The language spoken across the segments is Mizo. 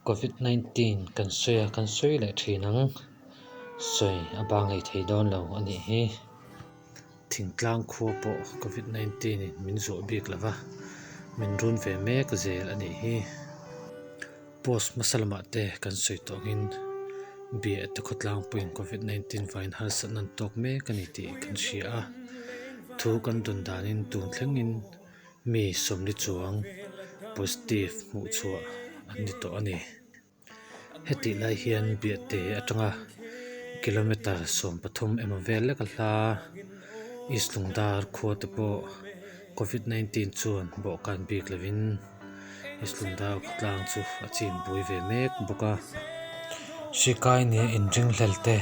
Covid 19 kan sawi a, kan sawi leh thin ang. Sawi a bang hlei thei dawn lo a nih hi. Thingtlang khua pawh Covid 19 in min zawh bik lo va, min run ve mek zel a nih hi. Post hmasa lamah te kan sawi tawh angin Biah te khawtlangpuiin Covid 19 vangin harsatna an tawk mek a ni tih kan hria a. Thu kan dawn danin tun thlengin Mi sawmli chuang positive hmuh chhuah an ni tawh a ni. Hetih lai hian Biahte atanga kilometre 13 emaw vel lek a hla East Lungdar khua te pawh Covid 19 chuan bawhkan bik lovin East Lungdar khawtlang chu a chin buai ve mek bawk a. Hri kai nia inringhlel te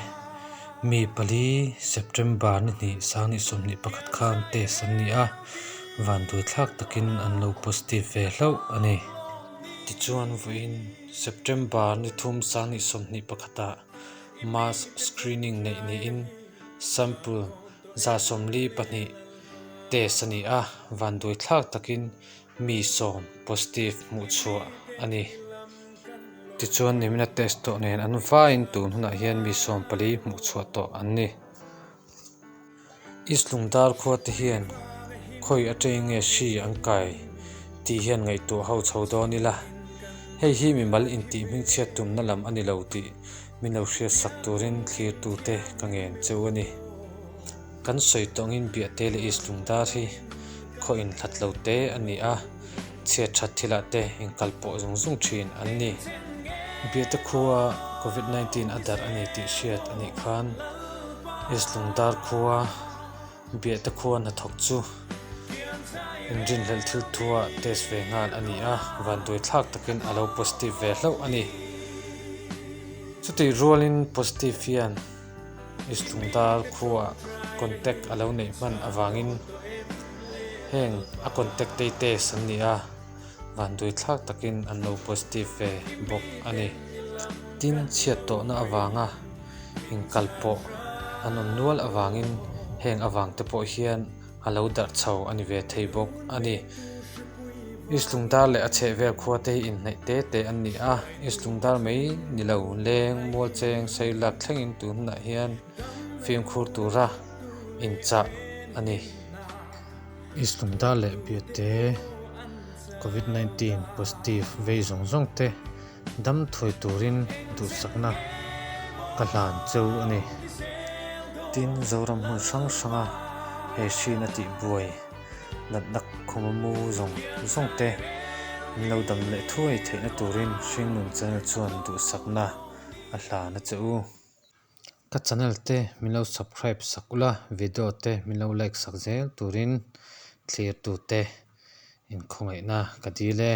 mi pali September ni hnih sang 21 khan test an ni a. Vanduaithlak takin an lo positive ve hlauh a ni. Tichuan vawiin September ni thum sang 21 ah mass screening neih niin sample 142 test a ni a, vanduaithlak takin mi sawm positive hmuh chhuah a ni. Tichuan nimina test tawh nen an vaiin tun hunah hian mi 14 hmuh chhuah tawh an ni. East Lungdar khua te hian khawi atangin nge hri an kai tih hian ngaihtuah ho chho dawn ila, hei hi mimal intih hmingchhiat tumna lam a ni lo tih min lo hriatsak turin thlirtute ka ngen cheu a ni. Kan sawi tawh angin Biahte leh East Lungdar hi khaw inhlat lo te a ni a, chhiat that thilah te inkalpawh zung zung thin an ni. Biahte khua Covid 19 a darh a ni tih hriat a nih khan East Lungdar khua Biahte khua hnathawk chu inrinhlelh thil thua test ve nghal a ni a, vanduai thlak takin a lo positive ve hlauh a ni. Chutih rualin positive hian East Lungdar khuaah contact a lo neih hman avangin heng a contact te test an ni a, vanduai thlak takin an lo positive ve bawk a ni. Tin, chhiat tawhna avanga inkal pawh an awm nual avangin heng avang te pawh hian a lo darh chho a ni ve thei bawk a ni. East Lungdar leh a chhehvel khua te hi inhnaih te te an ni a, East Lungdar mai ni lo leng mualcheng Sailak thlengin tun hunah hian fimkhur tura inchah a ni. East Lungdar leh Biate Covid 19 positive vei zawng zawng te dam thuai turin duhsakna ka hlan cheu a ni. Tin, Zoram hmun hrang hranga he hrin a tihbuai natna khawma mu zawng zawng te min lo dam leh thuai theihna turin Hringnun Channel chuan duhsakna a hlan a che u. Ka channel te min lo subscribe sak ula, video te min lo like sak zel turin thlir tute inkhawngaihna ka dil e.